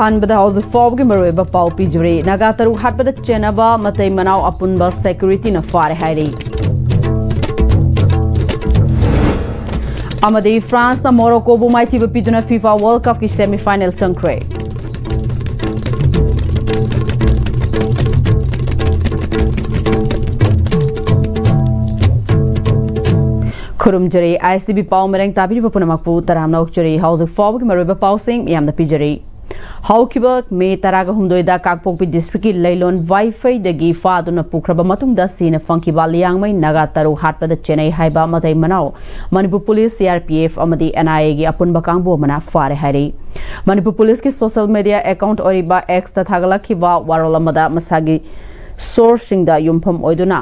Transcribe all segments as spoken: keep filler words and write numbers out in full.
ꯑꯍꯥꯟꯕꯗ ꯍꯧꯖꯤꯛ ꯐꯥꯎꯕꯒꯤ ꯃꯔꯨꯑꯣꯏꯕ ꯄꯥꯎ ꯄꯤꯖꯔꯤ꯫ ꯅꯥꯒꯥ ꯇꯔꯨꯛ ꯍꯥꯠꯄꯗ ꯆꯦꯟꯅꯕ ꯃꯇꯩ ꯃꯅꯥꯎ ꯑꯄꯨꯟꯕ ꯁꯦꯀ꯭ꯌꯨꯔꯤꯇꯤꯅ ꯐꯥꯔꯦ ꯍꯥꯏꯔꯤ꯫ ꯑꯃꯗꯤ ꯐ꯭ꯔꯥꯟꯁꯅ ꯃꯣꯔꯣꯀꯣꯕꯨ ꯃꯥꯏꯊꯤꯕ ꯄꯤꯗꯨꯅ ꯐꯤꯐꯥ ꯋꯥꯔꯜ ꯀꯞꯀꯤ ꯁꯦꯃꯤꯐꯥꯏꯅꯦꯜ ꯆꯪꯈ꯭ꯔꯦ꯫ ꯈꯨꯔꯨꯝꯖꯔꯤ, ISTV ꯄꯥꯎ ꯃꯔꯦꯡ ꯇꯥꯕꯤꯔꯤꯕ ꯄꯨꯝꯅꯃꯛꯄꯨ ꯇꯔꯥꯝꯅ ꯑꯣꯛꯆꯔꯤ꯫ ꯍꯧꯖꯤꯛ ꯐꯥꯎꯕꯒꯤ ꯃꯔꯨꯑꯣꯏꯕ ꯄꯥꯎꯁꯤꯡ ꯃꯤꯌꯥꯝꯗ ꯄꯤꯖꯔꯤ꯫ ꯍꯧꯈꯤꯕ ꯃꯦ ꯇꯔꯥꯒ ꯍꯨꯝꯗꯣꯏꯗ ꯀꯥꯡꯄꯣꯛꯄꯤ ꯗꯤꯁꯇ꯭ꯔꯤꯛꯀꯤ ꯂꯩꯂꯣꯟ ꯋꯥꯏꯐꯩꯗꯒꯤ ꯐꯥꯗꯨꯅ ꯄꯨꯈ꯭ꯔꯕ ꯃꯇꯨꯡꯗ ꯁꯤꯅ ꯐꯪꯈꯤꯕ ꯂꯤꯌꯥꯡꯃꯩ ꯅꯥꯒꯥ ꯇꯔꯨꯛ ꯍꯥꯠꯄꯗ ꯆꯦꯟꯅꯩ ꯍꯥꯏꯕ ꯃꯇꯩ ꯃꯅꯥꯎ ꯃꯅꯤꯄꯨꯔ ꯄꯨꯂꯤꯁ, CRPF ꯑꯃꯗꯤ NIAꯒꯤ ꯑꯄꯨꯟꯕ ꯀꯥꯡꯕꯨ ꯑꯃꯅ ꯐꯥꯔꯦ ꯍꯥꯏꯔꯤ꯫ ꯃꯅꯤꯄꯨꯔ ꯄꯨꯂꯤꯁꯀꯤ ꯁꯣꯁꯤꯌꯦꯜ ꯃꯤꯗꯤꯌꯥ ꯑꯦꯀꯥꯎꯟꯠ ꯑꯣꯏꯔꯤꯕ Xꯇ ꯊꯥꯒꯠꯂꯛꯈꯤꯕ ꯋꯥꯔꯣꯜ ꯑꯃꯗ ꯃꯁꯥꯒꯤ ꯁꯣꯔꯁꯁꯤꯡꯗ ꯌꯨꯝꯐꯝ ꯑꯣꯏꯗꯨꯅ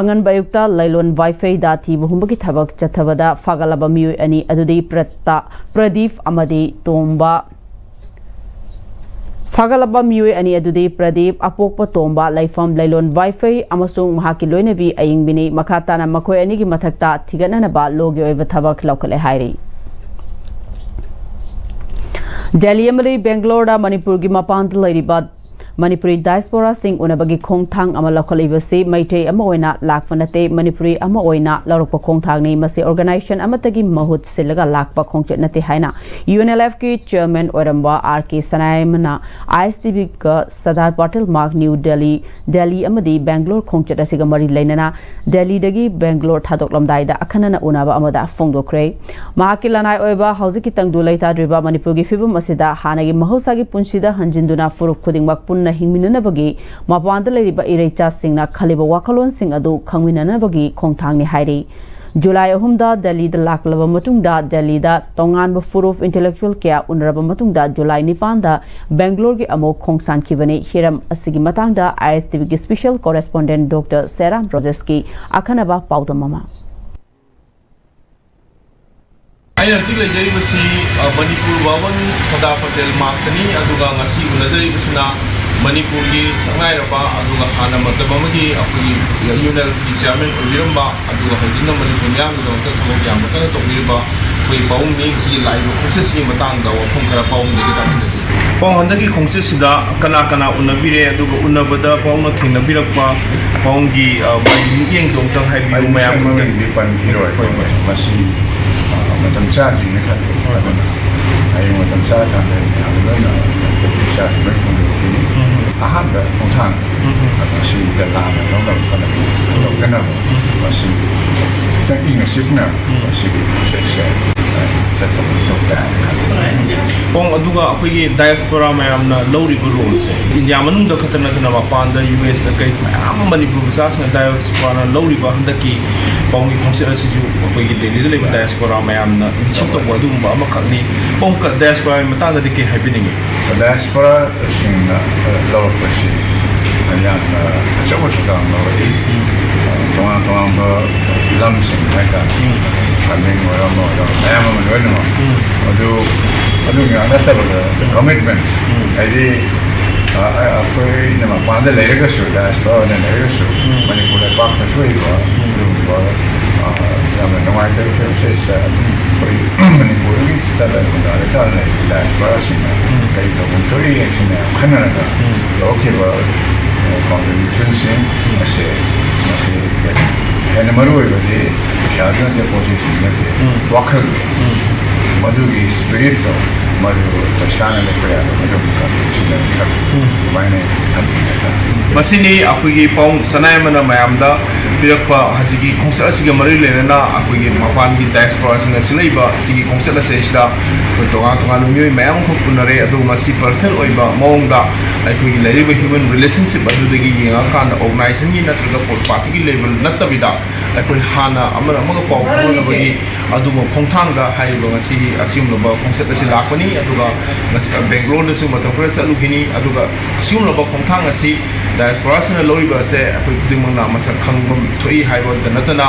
ꯑꯉꯟꯕ ꯑꯌꯨꯛꯇ ꯂꯩꯂꯣꯟ ꯋꯥꯏꯐꯩꯗ ꯊꯤꯕ ꯍꯨꯝꯕꯒꯤ ꯊꯕꯛ ꯆꯠꯊꯕꯗ ꯐꯥꯒꯠꯂꯕ ꯃꯤꯑꯣꯏ ꯑꯅꯤ ꯑꯗꯨꯗꯤ ꯄ꯭ꯔꯇꯥ-, ꯄ꯭ꯔꯗꯤꯞ ꯑꯃꯗꯤ ꯇꯣꯝꯕ ꯐꯥꯒꯠꯂꯕ ꯃꯤꯑꯣꯏ ꯑꯅꯤ ꯑꯗꯨꯗꯤ ꯄ꯭ꯔꯗꯤꯞ, ꯑꯄꯣꯛꯄ ꯇꯣꯝꯕ, ꯂꯩꯐꯝ ꯂꯩꯂꯣꯟ ꯋꯥꯏꯐꯩ, ꯑꯃꯁꯨꯡ ꯃꯍꯥꯛꯀꯤ ꯂꯣꯏꯅꯕꯤ ꯑꯌꯤꯡꯕꯤꯅꯤ꯫ ꯃꯈꯥ ꯇꯥꯅ ꯃꯈꯣꯏ ꯑꯅꯤꯒꯤ ꯃꯊꯛꯇ ꯊꯤꯒꯠꯅꯅꯕ ꯂꯣꯒꯤ ꯑꯣꯏꯕ ꯊꯕꯛ ꯂꯧꯈꯠꯂꯦ ꯍꯥꯏꯔꯤ꯫ ꯗꯦꯜꯂꯤ ꯑꯃꯗꯤ ꯕꯦꯡꯒꯂꯣꯔꯗ ꯃꯅꯤꯄꯨꯔꯒꯤ ꯃꯄꯥꯟꯗ ꯂꯩꯔꯤꯕ ꯃꯅꯤꯄꯨꯔꯤ ꯗꯥꯏꯁꯄꯣꯔꯥꯁꯤꯡ ꯎꯅꯕꯒꯤ ꯈꯣꯡꯊꯥꯡ ꯑꯃ ꯂꯧꯈꯠꯂꯤꯕꯁꯤ ꯃꯩꯇꯩ ꯑꯃ ꯑꯣꯏꯅ ꯂꯥꯛꯄ ꯅꯠꯇꯦ, ꯃꯅꯤꯄꯨꯔꯤ ꯑꯃ ꯑꯣꯏꯅ ꯂꯧꯔꯛꯄ ꯈꯣꯡꯊꯥꯡꯅꯤ꯫ ꯃꯁꯤ ꯑꯣꯔꯒꯅꯥꯏꯖꯦꯁꯟ ꯑꯃꯠꯇꯒꯤ ꯃꯍꯨꯠ ꯁꯤꯜꯂꯒ ꯂꯥꯛꯄ ꯈꯣꯡꯆꯠ ꯅꯠꯇꯦ ꯍꯥꯏꯅ UNLFꯀꯤ ꯆꯤꯌꯔꯃꯦꯟ ꯑꯣꯏꯔꯝꯕ R K ꯁꯅꯥꯌꯥꯏꯃꯅ ISTVꯒ ꯁꯔꯗꯥꯔ ꯄꯇꯦꯜ ꯃꯥꯔꯒ ꯅ꯭ꯌꯨ ꯗꯦꯜꯂꯤ, ꯗꯦꯜꯂꯤ ꯑꯃꯗꯤ ꯕꯦꯡꯒꯂꯣꯔ ꯈꯣꯡꯆꯠ ꯑꯁꯤꯒ ꯃꯔꯤ ꯂꯩꯅꯅ ꯗꯦꯜꯂꯤꯗꯒꯤ ꯕꯦꯡꯒꯂꯣꯔ ꯊꯥꯗꯣꯛꯂꯝꯗꯥꯏꯗ ꯑꯈꯟꯅꯅ ꯎꯅꯕ ꯑꯃꯗ ꯐꯣꯡꯗꯣꯛꯈ꯭ꯔꯦ꯫ ꯃꯍꯥꯛꯀꯤ ꯂꯅꯥꯏ ꯑꯣꯏꯕ ꯍꯧꯖꯤꯛꯀꯤ ꯇꯪꯗꯨ ꯂꯩꯇꯥꯗ꯭ꯔꯤꯕ ꯃꯅꯤꯄꯨꯔꯒꯤ ꯐꯤꯕꯝ ꯑꯁꯤꯗ ꯍꯥꯟꯅꯒꯤ ꯃꯍꯧꯁꯥꯒꯤ ꯄꯨꯟꯁꯤꯗ ꯍꯟꯖꯤꯟꯗꯨꯅ ꯐꯨꯔꯨꯞ ꯈꯨꯗꯤꯡꯃꯛ ꯄꯨꯟꯅ ꯍꯤꯡꯃꯤꯟꯅꯅꯕꯒꯤ ꯃꯄꯥꯟꯗ ꯂꯩꯔꯤꯕ ꯏꯔꯩꯆꯥꯁꯤꯡꯅ ꯈꯜꯂꯤꯕ ꯋꯥꯈꯜꯂꯣꯟꯁꯤꯡ ꯑꯗꯨ ꯈꯪꯃꯤꯟꯅꯅꯕꯒꯤ ꯈꯣꯡꯊꯥꯡꯅꯤ ꯍꯥꯏꯔꯤ꯫ ꯖꯨꯂꯥꯏ ꯑꯍꯨꯝꯗ ꯗꯦꯜꯂꯤꯗ ꯂꯥꯛꯂꯕ ꯃꯇꯨꯡꯗ ꯗꯦꯜꯂꯤꯗ ꯇꯣꯉꯥꯟꯕ ꯐꯨꯔꯨꯞ intellectual ꯀꯌꯥ ꯎꯅꯔꯕ ꯃꯇꯨꯡꯗ ꯖꯨꯂꯥꯏ ꯅꯤꯄꯥꯟꯗ ꯕꯦꯡꯒꯂꯣꯔꯒꯤ ꯑꯃꯨꯛ ꯈꯣꯡꯁꯥꯟꯈꯤꯕꯅꯤ꯫ ꯍꯤꯔꯝ ꯑꯁꯤꯒꯤ ꯃꯇꯥꯡꯗ ISTVꯒꯤ special correspondent Doctor ꯁꯦꯔꯥꯝ ꯔꯣꯖꯦꯁꯀꯤ ꯑꯈꯟꯅꯕ ꯄꯥꯎꯗꯝ ꯑꯃ꯫ ꯑꯩꯅ ꯍꯧꯖꯤꯛ ꯂꯩꯖꯔꯤꯕꯁꯤ, ꯑ, ꯃꯅꯤꯄꯨꯔ ꯚꯥꯕꯟ ꯁꯔꯗꯥꯔ ꯄꯇꯦꯜ ꯃꯥꯔꯛꯇꯅꯤ꯫ ꯑꯗꯨꯒ ꯉꯁꯤ ꯎꯅꯖꯔꯤꯕꯁꯤꯅ ꯃꯅꯤꯄꯨꯔꯒꯤ ꯁꯛꯅꯥꯏꯔꯕ ꯑꯗꯨꯒ ꯍꯥꯟꯅ ꯃꯇꯝ ꯑꯃꯒꯤ ꯑꯩꯈꯣꯏꯒꯤ UNLFꯀꯤ ꯆꯤꯌꯔꯃꯦꯟ ꯑꯣꯏꯕꯤꯔꯝꯕ, ꯑꯗꯨꯒ ꯍꯧꯖꯤꯛꯅ ꯃꯅꯤꯄꯨꯔ ꯃꯤꯌꯥꯝꯒꯤꯗꯃꯛꯇ ꯊꯕꯛ ꯌꯥꯝꯅ ꯀꯟꯅ ꯇꯧꯕꯤꯔꯤꯕ ꯑꯩꯈꯣꯏ ꯄꯥꯕꯨꯡꯅꯤ꯫ ꯉꯁꯤꯒꯤ ꯂꯥꯛꯏꯕ ꯈꯣꯡꯆꯠꯁꯤꯒꯤ ꯃꯇꯥꯡꯗ ꯋꯥꯐꯝ ꯈꯔ ꯄꯥꯕꯨꯡꯗꯒꯤ ꯇꯥꯃꯤꯟꯅꯁꯤ꯫ ꯄꯥꯎ, ꯍꯟꯗꯛꯀꯤ ꯈꯣꯡꯆꯠꯁꯤꯗ ꯀꯅꯥ ꯀꯅꯥ ꯎꯅꯕꯤꯔꯦ, ꯑꯗꯨꯒ ꯎꯅꯕꯗ ꯄꯥꯎꯅ ꯊꯦꯡꯅꯕꯤꯔꯛꯄ ꯄꯥꯎꯒꯤ, ꯑ, ꯃꯥꯒꯤ ꯃꯤꯠꯌꯦꯡꯗꯣ ꯑꯝꯇꯪ ꯍꯥꯏꯕꯤꯌꯨ꯫ ꯑꯩ ꯃꯌꯥꯝ ꯃꯁꯛ ꯑꯝꯇꯪ꯫ ꯃꯃꯤꯡꯗꯤ ꯄꯟꯈꯤꯔꯣꯏ꯫ ꯍꯣꯏ, ꯍꯣꯏ꯫ ꯃꯁꯤ, ꯑ, ꯃꯇꯝ ꯆꯥꯗ꯭ꯔꯤꯅ ꯈꯜꯂꯤ꯫ ꯍꯣꯏ, ꯍꯣꯏ꯫ ꯑꯗꯨꯅ ꯍꯌꯦꯡ ꯃꯇꯝ ꯆꯥꯔꯀꯥꯟꯗ ꯃꯌꯥꯝ ꯂꯣꯏꯅ ꯄꯩꯁꯥꯁꯨ ꯂꯣꯏ ꯐꯣꯡꯗꯣꯛꯈꯤꯅꯤ꯫ ꯎꯝ꯫ ꯑꯍꯥꯟꯕ ꯈꯣꯡꯊꯥꯡ ꯎꯝ꯫ ꯑꯗꯣ ꯁꯤꯗ ꯂꯥꯟꯅ ꯂꯧꯅꯕ ꯈꯣꯠꯅꯕ ꯇꯧꯗꯅꯕ ꯎꯝ꯫ ꯃꯁꯤ ꯈꯤꯇꯪ ꯏꯪꯅ ꯆꯤꯛꯅ ꯎꯝ꯫ ꯃꯁꯤꯒꯤ ꯄ꯭ꯔꯣꯁꯦꯁꯁꯦ ꯆꯠꯊꯕ ꯃꯊꯧ ꯇꯥꯏ꯫ ꯄꯣꯡ ꯑꯗꯨꯒ ꯑꯩꯈꯣꯏꯒꯤ ꯗꯥꯏꯁꯄꯣꯔꯥ ꯃꯌꯥꯝꯅ ꯂꯧꯔꯤꯕ ꯔꯣꯜꯁꯦ ꯏꯟꯗꯤꯌꯥ ꯃꯅꯨꯡꯗ ꯈꯛꯇ ꯅꯠꯇꯅ ꯃꯄꯥꯟꯗ, ꯌꯨ ꯑꯦꯁꯇ ꯀꯩ ꯃꯌꯥꯝ ꯑꯃ ꯃꯅꯤꯄꯨꯔ ꯃꯆꯥꯁꯤꯡꯅ ꯗꯥꯏꯁꯄꯣꯔꯥꯅ ꯂꯧꯔꯤꯕ ꯍꯟꯗꯛꯀꯤ ꯄꯥꯎꯃꯤ ꯈꯣꯡꯆꯠ ꯑꯁꯤꯁꯨ ꯑꯩꯈꯣꯏꯒꯤ ꯗꯦꯜꯂꯤꯗ ꯂꯩꯕ ꯗꯥꯏꯁꯄꯣꯔꯥ ꯃꯌꯥꯝꯅ ꯏꯟꯁꯤꯠ ꯇꯧꯕ ꯑꯗꯨꯒꯨꯝꯕ ꯑꯃꯈꯛꯅꯤ꯫ ꯄꯣꯡ ꯗꯥꯏꯁꯄꯣꯔꯥꯒꯤ ꯃꯇꯥꯡꯗꯗꯤ ꯀꯩ ꯍꯥꯏꯕꯤꯅꯤꯡꯉꯤ? ꯗꯥꯏꯁꯄꯣꯔꯥꯁꯤꯡꯅ ꯂꯧꯔꯛꯄꯁꯤ ꯌꯥꯝꯅ ꯑꯆꯧ ꯑꯆꯧꯕ ꯊꯧꯗꯥꯡ ꯂꯧꯔꯛꯏ꯫ ꯎꯝ꯫ ꯇꯣꯉꯥꯟ ꯇꯣꯉꯥꯟꯕ ꯂꯝꯁꯤꯡ ꯍꯥꯏꯇꯥꯔꯦ꯫ ꯎꯝ꯫ ꯐꯟꯗꯤꯡ ꯑꯣꯏꯔꯣ, ꯑꯃ ꯑꯣꯏꯔꯣ, ꯃꯌꯥꯝ ꯑꯃ ꯂꯣꯏꯅꯃꯛ꯫ ꯎꯝ꯫ ꯑꯗꯨ, ꯑꯗꯨ ꯉꯥꯛ ꯅꯠꯇꯕꯗ ꯀꯃꯤꯠꯃꯦꯟ, ꯎꯝ꯫ ꯍꯥꯏꯗꯤ, ꯑ, ꯑ, ꯑꯩꯈꯣꯏꯅ ꯃꯄꯥꯟꯗ ꯂꯩꯔꯒꯁꯨ, ꯗꯥꯏꯁꯄꯣꯔꯥ ꯑꯣꯏꯅ ꯂꯩꯔꯒꯁꯨ, ꯎꯝ꯫ ꯃꯅꯤꯄꯨꯔ ꯂꯩꯄꯥꯛꯇ ꯊꯣꯛꯏꯕ ꯎꯝ꯫ ꯑꯗꯨꯒꯨꯝꯕ, ꯑ, ꯌꯥꯝꯅ ꯅꯨꯡꯉꯥꯏꯇꯕ ꯐꯤꯕꯝꯁꯤꯗꯩꯁꯤꯗ ꯑꯩꯈꯣꯏ ꯃꯅꯤꯄꯨꯔꯒꯤ ꯆꯤꯊ ꯂꯩꯕꯗ ꯂꯩꯇꯥ ꯂꯩꯔꯤꯕ ꯗꯥꯏꯁꯄꯣꯔꯥꯁꯤꯡꯅ ꯎꯝ꯫ ꯀꯔꯤ ꯇꯧꯐꯝ ꯊꯣꯛꯏ ꯍꯥꯏꯁꯤ ꯃꯌꯥꯝ ꯈꯟꯅꯔꯒ ꯎꯝ꯫ ꯇꯧꯔꯛꯈꯤꯕ, ꯑ, ꯀꯣꯟꯇ꯭ꯔꯤꯕ꯭ꯌꯨꯁꯟꯁꯤꯡ ꯎꯝ꯫ ꯑꯁꯦ, ꯃꯁꯤ ꯍꯦꯟꯅ ꯃꯔꯨ ꯑꯣꯏꯕꯗꯤ ꯄꯩꯁꯥꯗꯨ ꯅꯠꯇꯦ, ꯄꯣꯠ ꯆꯩꯁꯤꯡ ꯅꯠꯇꯦ, ꯎꯝ꯫ ꯋꯥꯈꯜ, ꯎꯝ꯫ ꯃꯗꯨꯒꯤ ꯁ꯭ꯄꯤꯔꯤꯠꯇꯣ, ꯃꯗꯨ ꯄꯩꯁꯥꯅ ꯂꯦꯞꯄ ꯌꯥꯕ ꯃꯗꯨꯒꯤ ꯀꯟꯇ꯭ꯔꯤꯕ꯭ꯌꯨꯁꯟ ꯑꯃꯈꯛ ꯎꯝ꯫ ꯑꯗꯨꯃꯥꯏꯅ ꯊꯝꯕꯤ ꯍꯥꯏꯇꯥꯔꯦ꯫ ꯃꯁꯤꯅꯤ ꯑꯩꯈꯣꯏꯒꯤ ꯄꯥꯎ ꯁꯅꯥꯌꯥꯏꯃꯅ ꯃꯌꯥꯝꯗ ꯄꯤꯔꯛꯄ ꯍꯧꯖꯤꯛꯀꯤ ꯈꯣꯡꯆꯠ ꯑꯁꯤꯒ ꯃꯔꯤ ꯂꯩꯅꯅ ꯑꯩꯈꯣꯏꯒꯤ ꯃꯄꯥꯟꯒꯤ ꯗꯥꯏꯁꯄꯣꯔꯥꯁꯤꯡꯅ ꯁꯤꯜꯂꯛꯏꯕ ꯁꯤꯒꯤ ꯈꯣꯡꯆꯠ ꯑꯁꯤꯗꯩꯁꯤꯗ ꯑꯩꯈꯣꯏ ꯇꯣꯉꯥꯟ ꯇꯣꯉꯥꯟꯕ ꯃꯤꯑꯣꯏ ꯃꯌꯥꯝ ꯑꯃꯈꯛ ꯎꯅꯔꯦ꯫ ꯑꯗꯨ ꯃꯁꯤ ꯄꯔꯁꯅꯦꯜ ꯑꯣꯏꯕ ꯃꯑꯣꯡꯗ ꯑꯩꯈꯣꯏꯒꯤ ꯂꯩꯔꯤꯕ ꯍ꯭ꯌꯨꯃꯦꯟ ꯔꯤꯂꯦꯁꯟꯁꯤꯞ ꯑꯗꯨꯗꯒꯤ ꯌꯦꯡꯉꯀꯥꯟꯗ ꯑꯣꯔꯒꯅꯥꯏꯖꯦꯁꯟꯒꯤ ꯅꯠꯇ꯭ꯔꯒ ꯄꯥꯔꯇꯤꯒꯤ ꯂꯦꯕꯦꯜ ꯅꯠꯇꯕꯤꯗ ꯑꯩꯈꯣꯏ ꯍꯥꯟꯅ ꯑꯃꯅ ꯑꯃꯒ ꯄꯥꯎ ꯐꯥꯎꯅꯕꯒꯤ ꯑꯗꯨꯒꯨꯝꯕ ꯈꯣꯡꯊꯥꯡꯗ ꯍꯥꯏꯔꯤꯕ ꯉꯁꯤꯒꯤ ꯑꯁꯤꯒꯨꯝꯂꯕ ꯈꯣꯡꯆꯠ ꯑꯁꯤ ꯂꯥꯛꯄꯅꯤ꯫ ꯑꯗꯨꯒ ꯉꯁꯤ ꯕꯦꯡꯒ꯭ꯂꯣꯔꯗꯁꯨ ꯃꯇꯝ ꯈꯔ ꯆꯠꯂꯨꯈꯤꯅꯤ꯫ ꯑꯗꯨꯒ ꯑꯁꯤꯒꯨꯝꯂꯕ ꯈꯣꯡꯊꯥꯡ ꯑꯁꯤ ꯗꯥꯏꯁꯄꯣꯔꯥꯁꯤꯡꯅ ꯂꯧꯔꯤꯕ ꯑꯁꯦ ꯑꯩꯈꯣꯏ ꯈꯨꯗꯤꯡꯃꯛꯅ ꯃꯁꯛ ꯈꯪꯐꯝ ꯊꯣꯛꯏ ꯍꯥꯏꯕꯇ ꯅꯠꯇꯅ,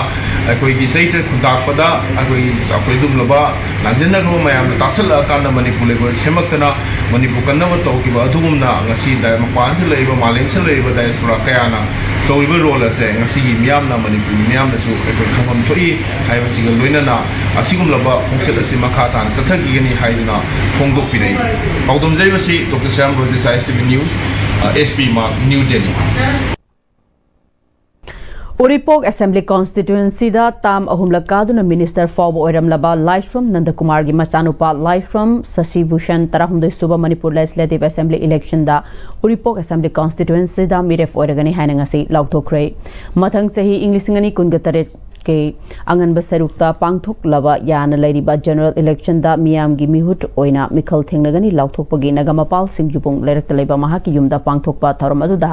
ꯑꯩꯈꯣꯏꯒꯤ ꯆꯩꯇ ꯈꯨꯟꯇꯥꯛꯄꯗ ꯑꯩꯈꯣꯏꯒꯤ ꯆꯥꯎꯈꯠ ꯑꯗꯨꯒꯨꯝꯂꯕ ꯂꯥꯟꯖꯦꯟꯅꯈ꯭ꯔꯕ ꯃꯌꯥꯝꯗ ꯇꯥꯁꯜꯂꯛꯑꯀꯥꯟꯗ ꯃꯅꯤꯄꯨꯔ ꯂꯩꯕꯥꯛ ꯁꯦꯝꯃꯛꯇꯅ ꯃꯅꯤꯄꯨꯔ ꯀꯟꯅꯕ ꯇꯧꯈꯤꯕ ꯑꯗꯨꯒꯨꯝꯅ ꯉꯁꯤ ꯗꯥꯏ-, ꯃꯄꯥꯟꯁꯤꯗ ꯂꯩꯔꯤꯕ, ꯃꯥꯂꯦꯝꯁꯤꯗ ꯂꯩꯔꯤꯕ ꯗꯥꯏꯁꯄꯣꯔꯥ ꯀꯌꯥꯅ ꯇꯧꯔꯤꯕ ꯔꯣꯜ ꯑꯁꯦ ꯉꯁꯤꯒꯤ ꯃꯤꯌꯥꯝꯅ, ꯃꯅꯤꯄꯨꯔꯒꯤ ꯃꯤꯌꯥꯝꯅꯁꯨ ꯑꯩꯈꯣꯏ ꯈꯪꯐꯝ ꯊꯣꯛꯏ ꯍꯥꯏꯕꯁꯤꯒ ꯂꯣꯏꯅꯅ ꯑꯁꯤꯒꯨꯝꯂꯕ ꯈꯣꯡꯆꯠ ꯑꯁꯤ ꯃꯈꯥ ꯇꯥꯅ ꯆꯠꯊꯈꯤꯒꯅꯤ ꯍꯥꯏꯗꯨꯅ ꯐꯣꯡꯗꯣꯛꯄꯤꯔꯛꯏ꯫ ꯄꯥꯎꯗꯝꯖꯔꯤꯕꯁꯤ doctor Shyam Rojesh, I S T V news, ꯑ, S P Marg, new Delhi. ꯎꯔꯤꯄꯣꯛ ꯑꯦꯁꯦꯝꯕ꯭ꯂꯤ ꯀꯣꯟꯁꯇꯤꯇ꯭ꯋꯦꯟꯁꯤꯗ ꯇꯥꯝ ꯑꯍꯨꯝꯂꯛ ꯀꯥꯗꯨꯅ ꯃꯤꯅꯤꯁꯇꯔ ꯐꯥꯎꯕ ꯑꯣꯏꯔꯝꯂꯕ ꯂꯥꯏꯁ꯭ꯔꯝ ꯅꯟꯗꯀꯨꯃꯥꯔꯒꯤ ꯃꯆꯥꯅꯨꯄꯥ ꯂꯥꯏꯁ꯭ꯔꯝ ꯁꯁꯤꯚꯨꯁꯟ ꯇꯔꯥꯍꯨꯝꯗꯣꯏ ꯁꯨꯕ ꯃꯅꯤꯄꯨꯔ ꯂꯦꯖꯤꯁꯂꯦꯇꯤꯚ ꯑꯦꯁꯦꯝꯕ꯭ꯂꯤ ꯏꯂꯦꯛꯁꯟꯗ ꯎꯔꯤꯄꯣꯛ ꯑꯦꯁꯦꯝꯕ꯭ꯂꯤ ꯀꯣꯟꯁꯇꯤꯇ꯭ꯋꯦꯟꯁꯤꯗ ꯃꯤꯔꯦꯞ ꯑꯣꯏꯔꯒꯅꯤ ꯍꯥꯏꯅ ꯉꯁꯤ ꯂꯥꯎꯊꯣꯛꯈ꯭ꯔꯦ꯫ ꯃꯊꯪ ꯆꯍꯤ ꯏꯪ ꯂꯤꯁꯤꯡ ꯑꯅꯤ ꯀꯨꯟꯒ ꯇꯔꯦꯠ ꯀꯤ ꯑꯉꯟꯕ ꯁꯔꯨꯛꯇ ꯄꯥꯡꯊꯣꯛꯂꯕ ꯌꯥꯅ ꯂꯩꯔꯤꯕ ꯖꯦꯅꯔꯦꯜ ꯏꯂꯦꯛꯁꯟꯗ ꯃꯤꯌꯥꯝꯒꯤ ꯃꯤꯍꯨꯠ ꯑꯣꯏꯅ ꯃꯤꯈꯜ ꯊꯦꯡꯅꯒꯅꯤ꯫ ꯂꯥꯎꯊꯣꯛꯄꯒꯤ ꯅꯒꯥꯃꯄꯥꯜ ꯁꯤꯡꯖꯨꯕꯨꯡ ꯂꯩꯔꯛꯇ ꯂꯩꯕ ꯃꯍꯥꯛꯀꯤ ꯌꯨꯝꯗ ꯄꯥꯡꯊꯣꯛꯄ ꯊꯧꯔꯝ ꯑꯗꯨꯗ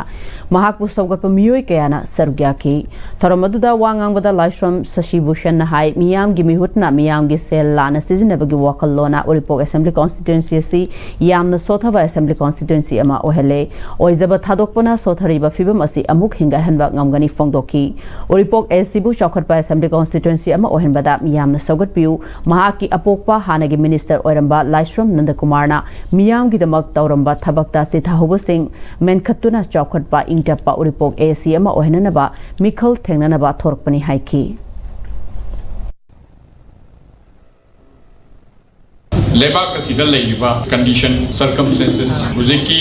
ꯃꯍꯥꯛꯄꯨ ꯁꯧꯒꯠꯄ ꯃꯤꯑꯣꯏ ꯀꯌꯥꯅ ꯁꯔꯨꯛ ꯌꯥꯈꯤ꯫ ꯊꯧꯔꯝ ꯑꯗꯨꯗ ꯋꯥ ꯉꯥꯡꯕꯗ ꯂꯥꯏꯁ꯭ꯔꯝ ꯁꯁꯤꯚꯨꯁꯟꯅ ꯍꯥꯏ, ꯃꯤꯌꯥꯝꯒꯤ ꯃꯤꯍꯨꯠꯅ ꯃꯤꯌꯥꯝꯒꯤ ꯁꯦꯜ ꯂꯥꯟꯅ ꯁꯤꯖꯤꯟꯅꯕꯒꯤ ꯋꯥꯈꯜꯂꯣꯟꯅ ꯎꯔꯤꯄꯣꯛ ꯑꯦꯁꯦꯝꯕ꯭ꯂꯤ ꯀꯣꯟꯁꯇꯤꯇ꯭ꯋꯦꯟꯁꯤ ꯑꯁꯤ ꯌꯥꯝꯅ ꯁꯣꯠꯊꯕ ꯑꯦꯁꯦꯝꯕ꯭ꯂꯤ ꯀꯣꯟꯁꯇꯤꯇ꯭ꯋꯦꯟꯁꯤ ꯑꯃ ꯑꯣꯏꯍꯜꯂꯦ꯫ ꯑꯣꯏꯖꯕ ꯊꯥꯗꯣꯛꯄꯅ ꯁꯣꯠꯊꯔꯤꯕ ꯐꯤꯕꯝ ꯑꯁꯤ ꯑꯃꯨꯛ ꯍꯦꯟꯒꯠꯍꯟꯕ ꯉꯝꯒꯅꯤ ꯐꯣꯡꯗꯣꯛꯈꯤ꯫ ꯎꯔꯤꯄꯣꯛ ꯑꯦꯁ ꯁꯤꯕꯨ ꯆꯥꯎꯈꯠꯄ ꯑꯦꯁꯦꯝꯕ꯭ꯂꯤ ꯀꯣꯟꯁꯇꯤꯇ꯭ꯋꯦꯟꯁꯤ ꯑꯃ ꯑꯣꯏꯍꯟꯕꯗ ꯃꯤꯌꯥꯝꯅ ꯁꯧꯒꯠꯄꯤꯌꯨ꯫ ꯃꯍꯥꯛꯀꯤ ꯑꯄꯣꯛꯄ ꯍꯥꯟꯅꯒꯤ ꯃꯤꯅꯤꯁꯇꯔ ꯑꯣꯏꯔꯝꯕ ꯂꯥꯏꯁ꯭ꯔꯝ ꯅꯟꯗꯀꯨꯃꯥꯔꯅ ꯃꯤꯌꯥꯝꯒꯤꯗꯃꯛ ꯇꯧꯔꯝꯕ ꯊꯕꯛꯇ ꯆꯤꯊꯍꯧꯕꯁꯤꯡ ꯃꯦꯟꯈꯠꯇꯨꯅ ꯆꯥꯎꯈꯠꯄ ꯏꯪ ꯇꯞꯄ ꯎꯔꯤꯄꯣꯛ ꯑꯦ ꯁꯤ ꯑꯃ ꯑꯣꯏꯍꯟꯅꯅꯕ ꯃꯤꯈꯜ ꯊꯦꯡꯅꯅꯕ ꯊꯣꯔꯛꯄꯅꯤ ꯍꯥꯏꯈꯤ꯫ ꯂꯩꯕꯥꯛ ꯑꯁꯤꯗ ꯂꯩꯔꯤꯕ condition, circumstances, ꯍꯧꯖꯤꯛꯀꯤ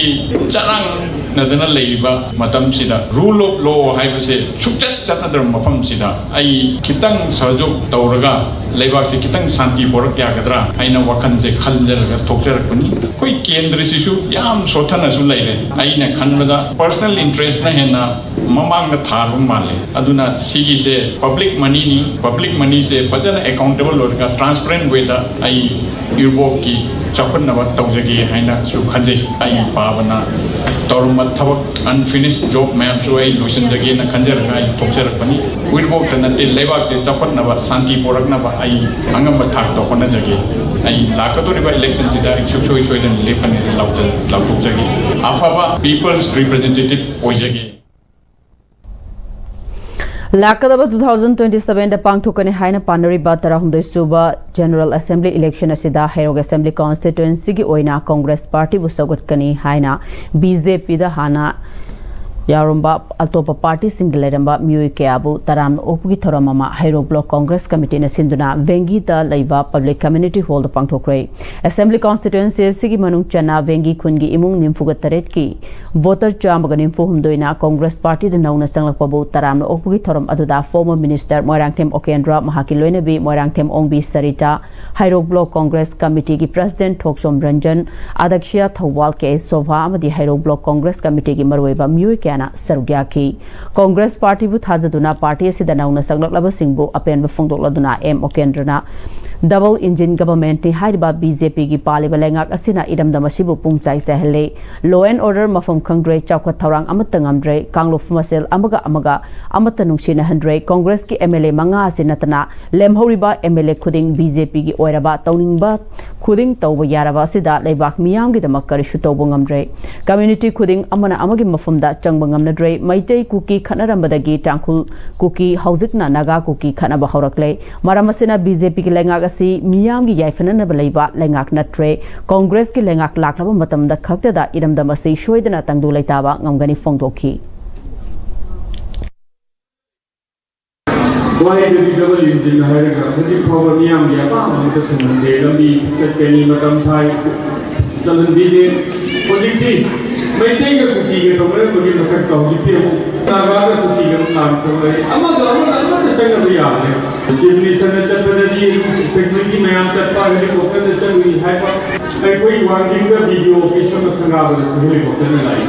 ꯆꯔꯥꯡꯅꯗꯅ ꯂꯩꯔꯤꯕ ꯃꯇꯝꯁꯤꯗ rule of law ꯍꯥꯏꯕꯁꯦ ꯁꯨꯡꯆꯠ ꯆꯠꯅꯗ꯭ꯔꯕ ꯃꯐꯝꯁꯤꯗ ꯑꯩ ꯈꯤꯇꯪ ꯁꯍꯖꯣꯛ ꯇꯧꯔꯒ ꯂꯩꯕꯥꯛꯁꯦ ꯈꯤꯇꯪ ꯁꯥꯟꯇꯤ ꯄꯣꯔꯛ ꯌꯥꯒꯗ꯭ꯔꯥ ꯍꯥꯏꯅ ꯋꯥꯈꯜꯁꯦ ꯈꯟꯖꯔꯒ ꯊꯣꯛꯆꯔꯛꯄꯅꯤ꯫ ꯑꯩꯈꯣꯏ ꯀꯦꯟꯗ꯭ꯔꯁꯤꯁꯨ ꯌꯥꯝ ꯁꯣꯠꯊꯅꯁꯨ ꯂꯩꯔꯦ꯫ ꯑꯩꯅ ꯈꯟꯕꯗ personal interest ꯅ ꯍꯦꯟꯅ ꯃꯃꯥꯡꯗ ꯊꯥꯔꯕ ꯃꯥꯜꯂꯦ꯫ ꯑꯗꯨꯅ ꯁꯤꯒꯤꯁꯦ public money ꯅꯤ, public money ꯁꯦ ꯐꯖꯅ accountable ꯑꯣꯏꯔꯒ transparent way ꯗ ꯑꯩ ꯎꯔꯤꯄꯣꯛꯀꯤ ꯆꯥꯎꯈꯠꯅꯕ ꯇꯧꯖꯒꯦ ꯍꯥꯏꯅꯁꯨ ꯈꯟꯖꯩ꯫ ꯑꯩ ꯄꯥꯕꯅ ꯇꯧꯔꯝꯕ ꯊꯕꯛ, unfinished job ꯃꯌꯥꯝꯁꯨ ꯑꯩ ꯂꯣꯏꯁꯤꯟꯖꯒꯦꯅ ꯈꯟꯖꯔꯒ ꯑꯩ ꯊꯣꯛꯆꯔꯛꯄꯅꯤ꯫ ꯎꯔꯤꯄꯣꯛꯇ ꯅꯠꯇꯦ, ꯂꯩꯕꯥꯛꯁꯦ ꯆꯥꯎꯈꯠꯅꯕ, ꯁꯥꯟꯇꯤ ꯄꯣꯔꯛꯅꯕ ꯑꯩ ꯑꯉꯝꯕ ꯊꯥꯛꯇ ꯍꯣꯠꯅꯖꯒꯦ꯫ ꯑꯩ ꯂꯥꯛꯀꯗꯧꯔꯤꯕ election ꯁꯤꯗ ꯑꯩ ꯁꯨꯡꯁꯣꯏ ꯁꯣꯏꯗꯅ ꯂꯦꯞꯀꯅꯤ ꯂꯥꯎꯊꯣꯛ-, ꯂꯥꯎꯊꯣꯛꯆꯒꯦ꯫ ꯑꯐꯕ people's representative ꯑꯣꯏꯖꯒꯦ꯫ ꯂꯥꯛꯀꯗꯕ two thousand twenty sevenꯗ ꯄꯥꯡꯊꯣꯛꯀꯅꯤ ꯍꯥꯏꯅ ꯄꯥꯅꯔꯤꯕ ꯇꯔꯥꯍꯨꯝꯗꯣꯏ ꯁꯨꯕ General Assembly election ꯑꯁꯤꯗ ꯍꯩꯔꯣꯛ Assembly Constituencyꯒꯤ ꯑꯣꯏꯅ Congress Partyꯕꯨ ꯁꯧꯒꯠꯀꯅꯤ ꯍꯥꯏꯅ BJPꯗ ꯍꯥꯟꯅ ꯌꯥꯎꯔꯝꯕ ꯑꯇꯣꯞꯄ partyꯁꯤꯡꯗ ꯂꯩꯔꯝꯕ ꯃꯤꯑꯣꯏ ꯀꯌꯥꯕꯨ ꯇꯔꯥꯝꯅ ꯑꯣꯛꯄꯒꯤ ꯊꯧꯔꯝ ꯑꯃ ꯍꯩꯔꯣꯛ Block Congress Committeeꯅ ꯁꯤꯟꯗꯨꯅ ꯚꯦꯡꯒꯤꯗ ꯂꯩꯕ Public Community Hallꯗ ꯄꯥꯡꯊꯣꯛꯈ꯭ꯔꯦ꯫ Assembly Constituency ꯑꯁꯤꯒꯤ ꯃꯅꯨꯡ ꯆꯟꯅ ꯚꯦꯡꯒꯤ ꯈꯨꯟꯒꯤ ꯏꯃꯨꯡ ꯅꯤꯐꯨꯒ ꯇꯔꯦꯠꯀꯤ voter ꯆꯥꯝꯃꯒ ꯅꯤꯐꯨ ꯍꯨꯝꯗꯣꯏꯅ Congress Partyꯗ ꯅꯧꯅ ꯆꯪꯂꯛꯄꯕꯨ ꯇꯔꯥꯝꯅ ꯑꯣꯛꯄꯒꯤ ꯊꯧꯔꯝ ꯑꯗꯨꯗ former Minister ꯃꯣꯏꯔꯥꯡꯊꯦꯝ ꯑꯣꯀꯦꯟꯗ꯭ꯔ, ꯃꯍꯥꯛꯀꯤ ꯂꯣꯏꯅꯕꯤ ꯃꯣꯏꯔꯥꯡꯊꯦꯝ ꯑꯣꯡꯕꯤ ꯁꯔꯤꯇꯥ, ꯍꯩꯔꯣꯛ Block Congress Committeeꯒꯤ President ꯊꯣꯛꯆꯣꯝ ꯔꯟꯖꯟ, ꯑꯗꯛꯁꯤꯌꯥ ꯊꯧꯕꯥꯜ, ꯀꯦ ꯑꯦꯁ ꯁꯣꯚꯥ ꯑꯃꯗꯤ ꯍꯩꯔꯣꯛ Block Congress Committeeꯒꯤ ꯃꯔꯨꯑꯣꯏꯕ ꯃꯤꯑꯣꯏ ꯀꯌꯥꯅ ꯁꯔꯨꯛ ꯌꯥꯈꯤ꯫ Congress Partyꯕꯨ ꯊꯥꯖꯗꯨꯅ party ꯑꯁꯤꯗ ꯅꯧꯅ ꯆꯪꯂꯛꯂꯕꯁꯤꯡꯕꯨ ꯑꯄꯦꯟꯕ ꯐꯣꯡꯗꯣꯛꯂꯗꯨꯅ ꯑꯦꯝ ꯑꯣꯀꯦꯟꯗ꯭ꯔꯅ Double Engine Governmentꯅꯤ ꯍꯥꯏꯔꯤꯕ BJPꯒꯤ ꯄꯥꯜꯂꯤꯕ ꯂꯩꯉꯥꯛ ꯑꯁꯤꯅ ꯏꯔꯝꯗꯝ ꯑꯁꯤꯕꯨ ꯄꯨꯡꯆꯥꯏ ꯆꯥꯏꯍꯜꯂꯦ꯫ Law and order ꯃꯐꯝ ꯈꯪꯗ꯭ꯔꯦ, ꯆꯥꯎꯈꯠ ꯊꯧꯔꯥꯡ ꯑꯃꯠꯇ ꯉꯝꯗ꯭ꯔꯦ, ꯀꯥꯡꯂꯨꯞ ꯃꯁꯦꯜ ꯑꯃꯒ ꯑꯃꯒ ꯑꯃꯠꯇ ꯅꯨꯡꯁꯤꯅꯍꯟꯗ꯭ꯔꯦ꯫ Congressꯀꯤ MLA ꯃꯉꯥ ꯑꯁꯤ ꯅꯠꯇꯅ ꯂꯦꯝꯍꯧꯔꯤꯕ MLA ꯈꯨꯗꯤꯡ BJPꯒꯤ ꯑꯣꯏꯔꯕ ꯇꯧꯅꯤꯡꯕ ꯈꯨꯗꯤꯡ ꯇꯧꯕ ꯌꯥꯔꯕ ꯑꯁꯤꯗ ꯂꯩꯕꯥꯛ ꯃꯤꯌꯥꯝꯒꯤꯗꯃꯛ ꯀꯔꯤꯁꯨ ꯇꯧꯕ ꯉꯝꯗ꯭ꯔꯦ꯫ Community ꯈꯨꯗꯤꯡ ꯑꯃꯅ ꯑꯃꯒꯤ ꯃꯐꯝꯗ ꯆꯪꯕ ꯉꯝꯅꯗ꯭ꯔꯦ꯫ ꯃꯩꯇꯩ ꯀꯨꯀꯤ ꯈꯠꯅꯔꯝꯕꯗꯒꯤ ꯇꯥꯡꯈꯨꯜ ꯀꯨꯀꯤ, ꯍꯧꯖꯤꯛꯅ ꯅꯥꯒꯥ ꯀꯨꯀꯤ ꯈꯠꯅꯕ ꯍꯧꯔꯛꯂꯦ꯫ ꯃꯔꯝ ꯑꯁꯤꯅ BJPꯒꯤ ꯂꯩꯉꯥꯛ ꯑꯁꯤ ꯃꯤꯌꯥꯝꯒꯤ ꯌꯥꯏꯐꯅꯅꯕ ꯂꯩꯕ ꯂꯩꯉꯥꯛ ꯅꯠꯇ꯭ꯔꯦ꯫ Congressꯀꯤ ꯂꯩꯉꯥꯛ ꯂꯥꯛꯂꯕ ꯃꯇꯝꯗ ꯈꯛꯇꯗ ꯏꯔꯝꯗꯝ ꯑꯁꯤ ꯁꯣꯏꯗꯅ ꯇꯪꯗꯨ ꯂꯩꯇꯥꯕ ꯉꯝꯒꯅꯤ ꯐꯣꯡꯗꯣꯛꯈꯤ꯫ ꯋꯥꯍꯩꯗꯗꯤ double engine ꯍꯥꯏꯔꯒ ꯍꯧꯖꯤꯛ ꯐꯥꯎꯕ ꯃꯤꯌꯥꯝꯒꯤ ꯑꯄꯥꯝꯕ ꯑꯃꯠꯇ ꯊꯨꯡꯍꯟꯗꯦ꯫ ꯂꯝꯕꯤ ꯆꯠꯀꯅꯤ ꯃꯇꯝ ꯊꯥꯏ ꯆꯜꯍꯟꯕꯤꯗꯦ꯫ ꯍꯧꯖꯤꯛꯇꯤ ꯃꯩꯇꯩꯒ ꯀꯨꯀꯤꯒ ꯇꯧꯅꯔꯝꯕꯒꯤ ꯃꯊꯛꯇ ꯍꯧꯖꯤꯛꯇꯤ ꯑꯃꯨꯛ ꯅꯥꯒꯥꯒ ꯀꯨꯀꯤꯒ ꯑꯃꯨꯛ ꯂꯥꯟ ꯁꯣꯛꯅꯔꯦ꯫ ꯑꯃꯒ ꯑꯃꯒ ꯑꯃꯠꯇ ꯆꯪꯅꯕ ꯌꯥꯗ꯭ꯔꯦ꯫ Chief Ministerꯅ ꯆꯠꯄꯗꯗꯤ security ꯃꯌꯥꯝ ꯆꯠꯄ, helicopterꯗ ꯆꯠꯂꯨꯏ ꯍꯥꯏꯕ꯫ ꯑꯩꯈꯣꯏ ꯋꯥꯡꯖꯤꯡꯗ BDO office ꯑꯃ ꯁꯪꯒꯥꯕꯗꯁꯨ helicopterꯅ ꯂꯥꯛꯏ꯫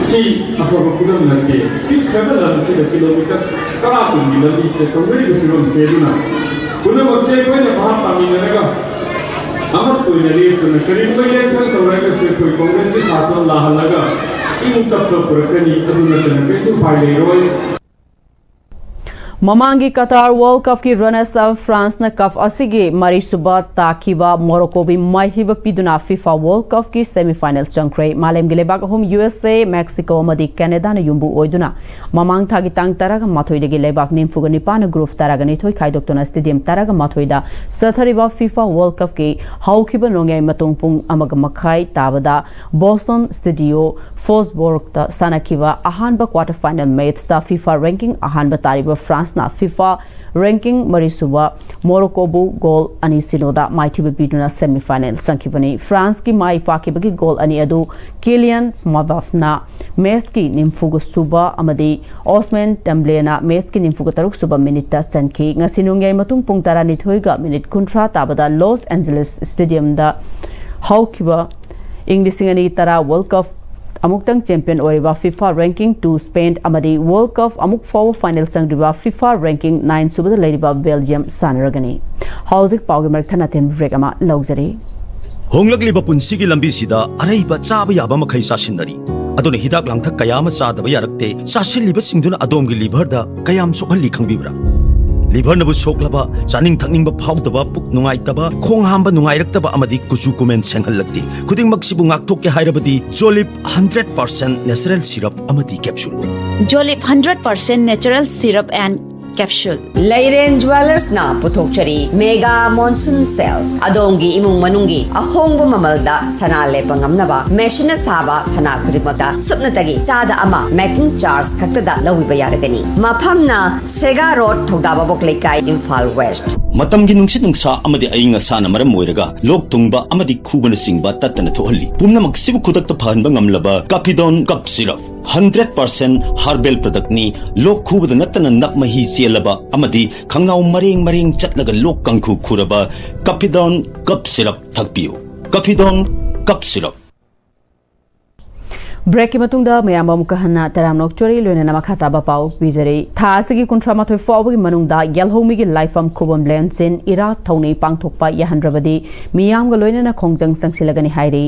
ꯁꯤ ꯑꯐꯕ ꯈꯨꯗꯝ ꯅꯠꯇꯦ꯫ ꯄꯤꯛꯈ꯭ꯔꯕ ꯂꯝ ꯑꯁꯤꯗ kilometre ꯇꯔꯥ ꯀꯨꯟꯒꯤ ꯂꯝꯕꯤꯁꯤꯗ ꯇꯧꯅꯔꯤꯕ ꯐꯤꯕꯝꯁꯦ꯫ ꯑꯗꯨꯅ ꯄꯨꯝꯅꯃꯛꯁꯦ ꯑꯩꯈꯣꯏꯅ ꯚꯥꯞ ꯇꯥꯃꯤꯟꯅꯔꯒ ꯑꯃꯠꯇ ꯑꯣꯏꯅ ꯂꯦꯞꯇꯨꯅ ꯀꯔꯤꯒꯨꯝꯕ election ꯇꯧꯔꯒꯁꯨ ꯑꯩꯈꯣꯏ Congressꯀꯤ ꯁꯥꯁꯟ ꯂꯥꯛꯍꯜꯂꯒ ꯏꯪ ꯇꯞꯄ ꯄꯨꯔꯛꯀꯅꯤ꯫ ꯑꯗꯨ ꯅꯠꯇꯅ ꯀꯔꯤꯁꯨ ꯎꯄꯥꯏ ꯂꯩꯔꯣꯏ꯫ ꯃꯃꯥꯡꯒꯤ Qatar World Cup ꯀꯤ runners up France ꯅ cup ꯑꯁꯤꯒꯤ ꯃꯔꯤꯁꯨꯕ ꯇꯥꯈꯤꯕ Morocco ꯕꯨ ꯃꯥꯏꯊꯤꯕ ꯄꯤꯗꯨꯅ FIFA World Cup ꯀꯤ semi final ꯆꯪꯈ꯭ꯔꯦ꯫ ꯃꯥꯂꯦꯝꯒꯤ ꯂꯩꯕꯥꯛ ꯑꯍꯨꯝ, U S A, Mexico ꯑꯃꯗꯤ Canada ꯅ ꯌꯨꯝꯕꯨ ꯑꯣꯏꯗꯨꯅ ꯃꯃꯥꯡ ꯊꯥꯒꯤ ꯇꯥꯡ ꯇꯔꯥꯃꯥꯊꯣꯏꯗꯒꯤ ꯂꯩꯕꯥꯛ ꯅꯤꯐꯨꯒ ꯅꯤꯄꯥꯟꯅ group ꯇꯔꯥꯅꯤꯊꯣꯏ ꯈꯥꯏꯗꯣꯛꯇꯨꯅ stadium ꯇꯔꯥꯃꯥꯊꯣꯏꯗ ꯆꯠꯊꯔꯤꯕ FIFA World Cup ꯀꯤ ꯍꯧꯈꯤꯕ ꯅꯣꯡꯌꯥꯏ ꯃꯇꯨꯡ ꯄꯨꯡ ꯑꯃꯒ ꯃꯈꯥꯏ ꯇꯥꯕꯗ Boston Stadio Forsberg ꯇ ꯁꯥꯟꯅꯈꯤꯕ ꯑꯍꯥꯟꯕ quarter final match ꯇ FIFA ranking ꯑꯍꯥꯟꯕ ꯇꯥꯔꯤꯕ France ꯅ FIFA ranking ꯃꯔꯤꯁꯨꯕ Morocco ꯕꯨ goal ꯑꯅꯤ ꯁꯤꯅꯣꯗ ꯃꯥꯏꯊꯤꯕ ꯄꯤꯗꯨꯅ semi final ꯆꯪꯈꯤꯕꯅꯤ꯫ France ꯀꯤ ꯃꯥꯏ ꯄꯥꯛꯈꯤꯕꯒꯤ goal ꯑꯅꯤ ꯑꯗꯨ Kylian Mbappe ꯅ match ꯀꯤ ꯅꯤꯐꯨꯒ ꯁꯨꯕ ꯑꯃꯗꯤ Ousmane Dembélé ꯅ match ꯀꯤ ꯅꯤꯐꯨꯒ ꯇꯔꯨꯛ ꯁꯨꯕ minute ꯇ ꯆꯟꯈꯤ꯫ ꯉꯁꯤ ꯅꯣꯡꯌꯥꯏ ꯃꯇꯨꯡ ꯄꯨꯡ ꯇꯔꯥꯅꯤꯊꯣꯏꯒ minute ꯀꯨꯟꯊ꯭ꯔꯥ ꯇꯥꯕꯗ Los Angeles Stadium ꯗ ꯍꯧꯈꯤꯕ ꯏꯪ ꯂꯤꯁꯤꯡ ꯑꯅꯤ ꯇꯔꯥ World Cup ꯑꯃꯨꯛꯇꯪ champion ꯑꯣꯏꯔꯤꯕ FIFA ranking two Spain ꯑꯃꯗꯤ World Cup ꯑꯃꯨꯛ ꯐꯥꯎꯕ final ꯆꯪꯗ꯭ꯔꯤꯕ FIFA ranking nine ꯁꯨꯕꯗ ꯂꯩꯔꯤꯕ Belgium ꯁꯥꯟꯅꯔꯒꯅꯤ꯫ ꯍꯧꯖꯤꯛ ꯄꯥꯎꯒꯤ ꯃꯔꯛ ꯊꯠꯅ ꯊꯤꯟꯕ break ꯑꯃ ꯂꯧꯖꯔꯤ꯫ ꯍꯣꯡꯂꯛꯂꯤꯕ ꯄꯨꯟꯁꯤꯒꯤ ꯂꯝꯕꯤꯁꯤꯗ ꯑꯔꯩꯕ ꯆꯥꯕ ꯌꯥꯕ ꯃꯈꯩ ꯆꯥꯁꯤꯟꯅꯔꯤ꯫ ꯑꯗꯨꯅ ꯍꯤꯗꯥꯛ ꯂꯥꯡꯊꯛ ꯀꯌꯥ ꯑꯃ ꯆꯥꯗꯕ ꯌꯥꯔꯛꯇꯦ꯫ ꯆꯥꯁꯤꯜꯂꯤꯕꯁꯤꯡꯗꯨꯅ ꯑꯗꯣꯝꯒꯤ liver ꯗ ꯀꯌꯥꯝ ꯁꯣꯛꯍꯜꯂꯤ ꯈꯪꯕꯤꯕ꯭ꯔꯥ? Liver ꯅꯕꯨ ꯁꯣꯛꯂꯕ, ꯆꯥꯅꯤꯡ ꯊꯛꯅꯤꯡꯕ ꯐꯥꯎꯗꯕ, ꯄꯨꯛ ꯅꯨꯡꯉꯥꯏꯇꯕ, ꯈꯣꯡ ꯍꯥꯝꯕ ꯅꯨꯡꯉꯥꯏꯔꯛꯇꯕ ꯑꯃꯗꯤ ꯀꯨꯆꯨ ꯀꯨꯃꯦꯟ ꯁꯦꯡꯍꯜꯂꯛꯇꯦ꯫ ꯈꯨꯗꯤꯡꯃꯛꯁꯤꯕꯨ ꯉꯥꯛꯊꯣꯛꯀꯦ ꯍꯥꯏꯔꯕꯗꯤ Jolib hundred percent natural syrup ꯑꯃꯗꯤ capsule꯫ Jolib hundred percent natural syrup and capsule꯫ ꯂꯩꯔꯦꯟ Jewellers ꯅ ꯄꯨꯊꯣꯛꯆꯔꯤ mega monsoon sales꯫ ꯑꯗꯣꯝꯒꯤ ꯏꯃꯨꯡ ꯃꯅꯨꯡꯒꯤ ꯑꯍꯣꯡꯕ ꯃꯃꯜꯗ ꯁꯅꯥ ꯂꯦꯞꯄ ꯉꯝꯅꯕ ꯃꯦꯁꯤꯟꯅ ꯁꯥꯕ ꯁꯅꯥ ꯈꯨꯗꯤꯡꯃꯛꯇ ꯁꯨꯞꯅꯇꯒꯤ ꯆꯥꯗ ꯑꯃ making charge ꯈꯛꯇꯗ ꯂꯧꯕꯤꯕ ꯌꯥꯔꯒꯅꯤ꯫ ꯃꯐꯝꯅ Sega Road, ꯊꯧꯗꯥꯕꯕꯣꯛ ꯂꯩꯀꯥꯏ, ꯏꯝꯐꯥꯜ West꯫ ꯃꯇꯝꯒꯤ ꯅꯨꯡꯁꯤꯠ ꯅꯨꯡꯁꯥ ꯑꯃꯗꯤ ꯑꯏꯪ ꯑꯁꯥꯅ ꯃꯔꯝ ꯑꯣꯏꯔꯒ ꯂꯣꯛ ꯊꯨꯡꯕ ꯑꯃꯗꯤ ꯈꯨꯕꯅꯆꯤꯡꯕ ꯇꯠꯇꯅ ꯊꯣꯛꯍꯜꯂꯤ꯫ ꯄꯨꯝꯅꯃꯛꯁꯤꯕꯨ ꯈꯨꯗꯛꯇ ꯐꯍꯟꯕ ꯉꯝꯂꯕ Capidon Cough Syrup꯫ Hundred percent herbal product ꯅꯤ꯫ ꯂꯣꯛ ꯈꯨꯕꯗ ꯅꯠꯇꯅ ꯅꯞ ꯃꯍꯤ ꯆꯦꯜꯂꯕ ꯑꯃꯗꯤ ꯈꯪꯅꯥꯎ ꯃꯔꯦꯡ ꯃꯔꯦꯡ ꯆꯠꯂꯒ ꯂꯣꯛ ꯀꯥꯡꯈꯨ ꯈꯨꯔꯕ Capidon Cough Syrup ꯊꯛꯄꯤꯌꯨ꯫ Capidon Cough Syrup꯫ ꯕ꯭ꯔꯦꯛꯀꯤ ꯃꯇꯨꯡꯗ ꯃꯌꯥꯝ ꯑꯃꯨꯛꯀ ꯍꯟꯅ ꯇꯔꯥꯝꯅ ꯑꯣꯛꯆꯔꯤ, ꯂꯣꯏꯅꯅ ꯃꯈꯥ ꯇꯥꯕ ꯄꯥꯎ ꯄꯤꯖꯔꯤ꯫ ꯊꯥ ꯑꯁꯤꯒꯤ ꯀꯨꯟꯊ꯭ꯔꯥ ꯃꯥꯊꯣꯏ ꯐꯥꯎꯕꯒꯤ ꯃꯅꯨꯡꯗ ꯌꯦꯜꯍꯧꯃꯤꯒꯤ ꯂꯥꯏꯐꯝ ꯈꯨꯕꯝ ꯂꯦꯟꯁꯤꯟ ꯏꯔꯥꯠ ꯊꯧꯅꯤ ꯄꯥꯡꯊꯣꯛꯄ ꯌꯥꯍꯟꯗ꯭ꯔꯕꯗꯤ ꯃꯤꯌꯥꯝꯒ ꯂꯣꯏꯅꯅ ꯈꯣꯡꯖꯪ ꯆꯪꯁꯤꯜꯂꯒꯅꯤ ꯍꯥꯏꯔꯤ꯫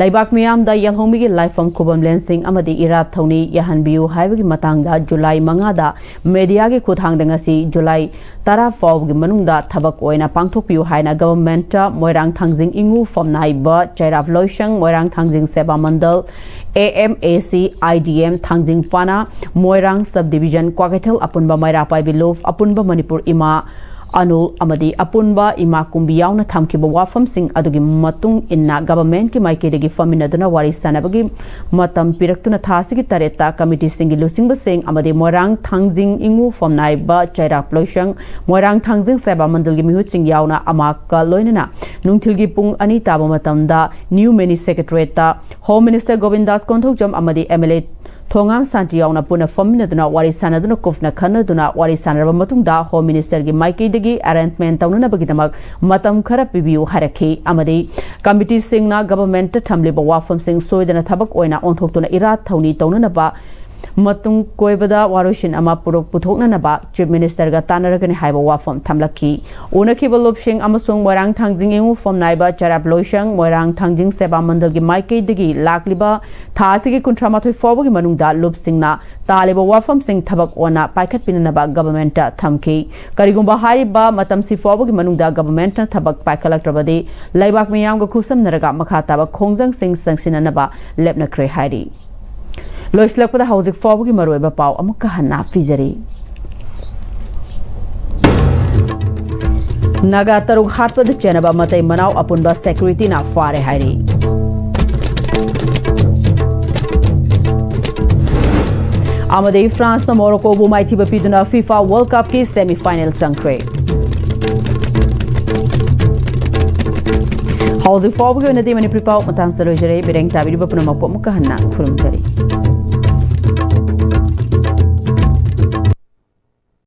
ꯂꯩꯕꯥꯛ ꯃꯤꯌꯥꯝꯗ ꯌꯦꯜꯍꯧꯃꯤꯒꯤ ꯂꯥꯏꯐꯝ ꯈꯨꯕꯝ ꯂꯦꯟꯁꯤꯡ ꯑꯃꯗꯤ ꯏꯔꯥꯠ ꯊꯧꯅꯤ ꯌꯥꯍꯟꯕꯤꯌꯨ ꯍꯥꯏꯕꯒꯤ ꯃꯇꯥꯡꯗ ꯖꯨꯂꯥꯏ ꯃꯉꯥꯗ ꯃꯦꯗꯤꯌꯥꯒꯤ ꯈꯨꯠꯊꯥꯡꯗ ꯉꯁꯤ ꯖꯨꯂꯥꯏ ꯇꯔꯥ ꯐꯥꯎꯕꯒꯤ ꯃꯅꯨꯡꯗ ꯊꯕꯛ ꯑꯣꯏꯅ ꯄꯥꯡꯊꯣꯛꯄꯤꯌꯨ ꯍꯥꯏꯅ ꯒꯚꯔꯟꯃꯦꯟꯠꯇ ꯃꯣꯏꯔꯥꯡ ꯊꯥꯡꯖꯤꯡ ꯏꯉꯨ ꯐꯝꯅꯥꯏꯕ ꯆꯩꯔꯥꯞ ꯂꯣꯏꯁꯪ, ꯃꯣꯏꯔꯥꯡ ꯊꯥꯡꯖꯤꯡ ꯁꯦꯕꯥ ꯃꯟꯗꯜ, ꯑꯦ M A C, I D M, Thangjing ꯄꯥꯅꯥ, ꯃꯣꯏꯔꯥꯡ ꯁꯕ ꯗꯤꯕꯤꯖꯟ, ꯀ꯭ꯋꯥꯀꯩꯊꯦꯜ ꯑꯄꯨꯟꯕ ꯃꯩꯔꯥ ꯄꯥꯏꯕꯤ ꯂꯨꯞ, ꯑꯄꯨꯟꯕ ꯃꯅꯤꯄꯨꯔ ꯏꯃꯥ ꯑꯅꯨꯜ ꯑꯃꯗꯤ ꯑꯄꯨꯟꯕ ꯏꯃꯥ ꯀꯨꯝꯕꯤ ꯌꯥꯎꯅ ꯊꯝꯈꯤꯕ ꯋꯥꯐꯝꯁꯤꯡ ꯑꯗꯨꯒꯤ ꯃꯇꯨꯡ ꯏꯟꯅ ꯒꯚꯔꯟꯃꯦꯟꯠꯀꯤ ꯃꯥꯏꯀꯩꯗꯒꯤ ꯐꯝꯃꯤꯟꯅꯗꯨꯅ ꯋꯥꯔꯤ ꯁꯥꯟꯅꯕꯒꯤ ꯃꯇꯝ ꯄꯤꯔꯛꯇꯨꯅ ꯊꯥ ꯑꯁꯤꯒꯤ ꯇꯔꯦꯠꯇ ꯀꯃꯤꯇꯤꯁꯤꯡꯒꯤ ꯂꯨꯆꯤꯡꯕꯁꯤꯡ ꯑꯃꯗꯤ ꯃꯣꯏꯔꯥꯡ ꯊꯥꯡꯖꯤꯡ ꯏꯉꯨ ꯐꯝꯅꯥꯏꯕ ꯆꯩꯔꯥꯞ ꯂꯣꯏꯁꯪ, ꯃꯣꯏꯔꯥꯡ ꯊꯥꯡꯖꯤꯡ ꯁꯦꯕꯥ ꯃꯟꯗꯜꯒꯤ ꯃꯤꯍꯨꯠꯁꯤꯡ ꯌꯥꯎꯅ ꯑꯃꯥꯛꯀ ꯂꯣꯏꯅꯅ ꯅꯨꯡꯊꯤꯜꯒꯤ ꯄꯨꯡ ꯑꯅꯤ ꯇꯥꯕ ꯃꯇꯝꯗ ꯅ꯭ꯌꯨ ꯃꯤꯅꯤ ꯁꯦꯀ꯭ꯔꯦꯇꯔꯤꯌꯦꯠꯇ ꯍꯣꯝ ꯃꯤꯅꯤꯁꯇꯔ ꯒꯣꯕꯤꯟꯗꯥꯁ ꯀꯣꯟꯊꯧꯖꯝ ꯑꯃꯗꯤ ꯑꯦꯝ ꯑꯦꯜ ꯑꯦ ꯊꯣꯉꯥꯝ ꯁꯥꯟꯇꯤ ꯌꯥꯎꯅ ꯄꯨꯟꯅ ꯐꯝꯃꯤꯟꯅꯗꯨꯅ ꯋꯥꯔꯤ ꯁꯥꯟꯅꯗꯨꯅ ꯀꯨꯞꯅ ꯈꯟꯅꯗꯨꯅ ꯋꯥꯔꯤ ꯁꯥꯟꯅꯔꯕ ꯃꯇꯨꯡꯗ ꯍꯣꯝ ꯃꯤꯅꯤꯁꯇꯔꯒꯤ ꯃꯥꯏꯀꯩꯗꯒꯤ ꯑꯦꯔꯦꯟꯖꯃꯦꯟꯠ ꯇꯧꯅꯅꯕꯒꯤꯗꯃꯛ ꯃꯇꯝ ꯈꯔ ꯄꯤꯕꯤꯌꯨ ꯍꯥꯏꯔꯛꯈꯤ ꯑꯃꯗꯤ ꯀꯃꯤꯇꯤꯁꯤꯡꯅ ꯒꯚꯔꯟꯃꯦꯟꯠꯇ ꯊꯝꯂꯤꯕ ꯋꯥꯐꯝꯁꯤꯡ ꯁꯣꯏꯗꯅ ꯊꯕꯛ ꯑꯣꯏꯅ ꯑꯣꯟꯊꯣꯛꯇꯨꯅ ꯏꯔꯥꯠ ꯊꯧꯅꯤ ꯇꯧꯅꯅꯕ ꯃꯇꯨꯡ ꯀꯣꯏꯕꯗ ꯋꯥꯔꯣꯏꯁꯤꯟ ꯑꯃ ꯄꯨꯔꯛ-, ꯄꯨꯊꯣꯛꯅꯅꯕ ꯆꯤꯐ ꯃꯤꯅꯤꯁꯇꯔꯒ ꯇꯥꯟꯅꯔꯒꯅꯤ ꯍꯥꯏꯕ ꯋꯥꯐꯝ ꯊꯝꯂꯛꯈꯤ꯫ ꯎꯅꯈꯤꯕ ꯂꯨꯞꯁꯤꯡ ꯑꯃꯁꯨꯡ ꯃꯣꯏꯔꯥꯡ ꯊꯥꯡꯖꯤꯡ ꯏꯉꯨ ꯐꯝꯅꯥꯏꯕ ꯆꯩꯔꯥꯞ ꯂꯣꯏꯁꯪ, ꯃꯣꯏꯔꯥꯡ ꯊꯥꯡꯖꯤꯡ ꯁꯦꯕꯥ ꯃꯟꯗꯜꯒꯤ ꯃꯥꯏꯀꯩꯗꯒꯤ ꯂꯥꯛꯂꯤꯕ ꯊꯥ ꯑꯁꯤꯒꯤ ꯀꯨꯟꯊ꯭ꯔꯥ ꯃꯥꯊꯣꯏ ꯐꯥꯎꯕꯒꯤ ꯃꯅꯨꯡꯗ ꯂꯨꯞꯁꯤꯡꯅ ꯇꯥꯜꯂꯤꯕ ꯋꯥꯐꯝꯁꯤꯡ ꯊꯕꯛ ꯑꯣꯟꯅ ꯄꯥꯏꯈꯠꯄꯤꯅꯅꯕ ꯒꯚꯔꯟꯃꯦꯟꯠꯇ ꯊꯝꯈꯤ꯫ ꯀꯔꯤꯒꯨꯝꯕ ꯍꯥꯏꯔꯤꯕ ꯃꯇꯝꯁꯤ ꯐꯥꯎꯕꯒꯤ ꯃꯅꯨꯡꯗ ꯒꯚꯔꯟꯃꯦꯟꯠꯅ ꯊꯕꯛ ꯄꯥꯏꯈꯠꯂꯛꯇ꯭ꯔꯕꯗꯤ ꯂꯩꯕꯥꯛ ꯃꯤꯌꯥꯝꯒ ꯈꯨꯠꯁꯝꯅꯔꯒ ꯃꯈꯥ ꯇꯥꯕ ꯈꯣꯡꯖꯪꯁꯤꯡ ꯆꯪꯁꯤꯟꯅꯅꯕ ꯂꯦꯞꯅꯈ꯭ꯔꯦ ꯍꯥꯏꯔꯤ꯫ ꯂꯣꯏꯁꯤꯜꯂꯛꯄꯗ ꯍꯧꯖꯤꯛ ꯐꯥꯎꯕꯒꯤ ꯃꯔꯨꯑꯣꯏꯕ ꯄꯥꯎ ꯑꯃꯨꯛꯀ ꯍꯟꯅ ꯄꯤꯖꯔꯤ꯫ ꯅꯥꯒꯥ ꯇꯔꯨꯛ ꯍꯥꯠꯄꯗ ꯆꯦꯟꯅꯕ ꯃꯇꯩ ꯃꯅꯥꯎ ꯑꯄꯨꯟꯕ ꯁꯦꯀ꯭ꯌꯨꯔꯤꯇꯤꯅ ꯐꯥꯔꯦ ꯍꯥꯏꯔꯤ꯫ ꯑꯃꯗꯤ ꯐ꯭ꯔꯥꯟꯁꯅ ꯃꯣꯔꯣꯀꯣꯕꯨ ꯃꯥꯏꯊꯤꯕ ꯄꯤꯗꯨꯅ ꯐꯤꯐꯥ ꯋꯥꯔꯜꯗ ꯀꯞꯀꯤ ꯁꯦꯃꯤ ꯐꯥꯏꯅꯦꯜ ꯆꯪꯈ꯭ꯔꯦ꯫ ꯍꯧꯖꯤꯛ ꯐꯥꯎꯕꯒꯤ ꯑꯣꯏꯅꯗꯤ ꯃꯅꯤꯄꯨꯔꯤ ꯄꯥꯎ ꯃꯇꯥꯡꯁꯤꯗ ꯂꯣꯏꯖꯔꯦ꯫ ꯃꯤꯠꯌꯦꯡ ꯇꯥꯕꯤꯔꯤꯕ ꯄꯨꯝꯅꯃꯛꯄꯨ ꯑꯃꯨꯛꯀ ꯍꯟꯅ ꯈꯨꯔꯨꯝꯖꯔꯤ꯫